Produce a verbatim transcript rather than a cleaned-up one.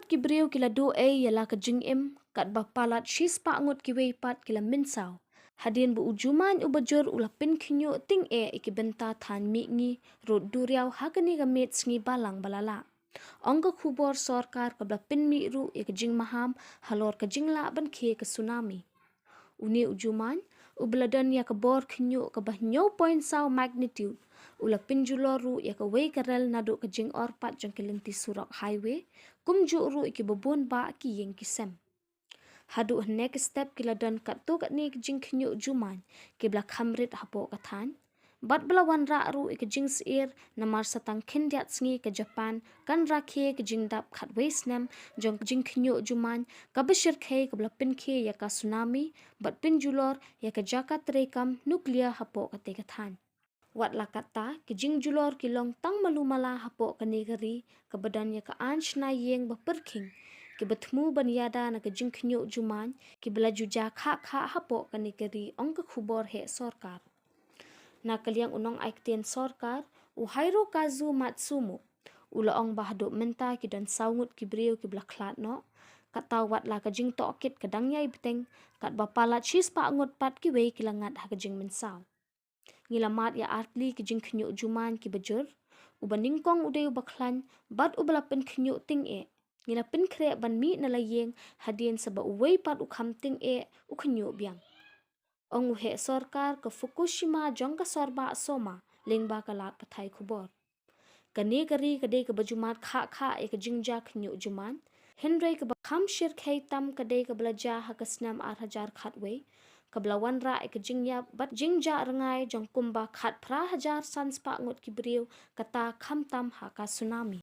ki briew ki la duh ei ïa la ka jingim, katba palat shispah ngut kiwei pat ki la mynsaw hadien ba u Jumaiñ uba jur u la pynkhynñiuh tyngeh ïa ki bynta thaiñ mihngi rud duriaw ha kane ka miet sngi balang ba la lah. Ong ka khubor, sorkar kaba la pynmih ruh ïa ka jingmaham halor ka jinglah ban khie ka tsunami. Une u Jumaiñ, uba la don ïa ka bor khynñiuh kaba hynñiew point saw magnitude, u la pynjulor ruh ïa kawei ka rel naduh ka jingorpat jong ka lynti surok highway, kumjuh ruh ïa kiba bun bah ki ïing ki sem. Haduh hynne ka step ki la don katto katne ka jingkhynñiuh jumaiñ kiba la kham rit hapoh ka thaiñ, bad ba la wanrah ruh ïa ka jingsyier namar sa tang khyndiat sngi ka Japan kan rakhe ka jingdap khatwei snem jong ka jingkhynñiuh jumaiñ kaba shyrkhei kaba la pynkhie ïa ka tsunami bad pynjulor ïa ka jaka treikam nuclear hapoh katei ka thaiñ. Wat la katta, ki jingjulor ki long tang malu mala hapoh kane ka ri kaba don ïa ka aiñ shna ïing ba pyrkhing, kiba thmu ban ïada na ka jingkhynñiuh jumaiñ kiba la ju jia khah khah hapoh kane ka ri, ong ka khubor heh sorkar. Na ka liang u nongai ktien sorkar, u Hirokazu Matsumo, u la ong ba haduh mynta ki don saw ngut ki briew kiba la khlad noh, katta wat la ka jingtohkit ka dang ïai bteng, katba palat shispah ngut pat kiwei ki la ngat ha ka jingmynsaw. Ngi la mad ïa artylli ki jingkhynñiuh jumaiñ kiba jur, uba nyngkong u dei uba khlaiñ bad uba la pynkhynñiuh tyngeh. Ngi la pynkhreh ban mih na la ïing hadien sa ba uwei pat u kham tyngeh u khynñiuh biang, ong u heh sorkar ka Fukushima jong ka sorbah Soma lyngba ka lad pathai khubor. Kane ka ri ka dei kaba ju mad khah khah ïa ka jingjia khynñiuh jumaiñ, hynrei kaba kham shyrkhei tam ka dei kaba la jia ha ka snem ar hajar khatwei, kaba la wanrah ïa ka jingïap bad jingjah rngai jong kumba khatphra hajar san spah ngut ki briew, katta khamtam ha ka tsunami.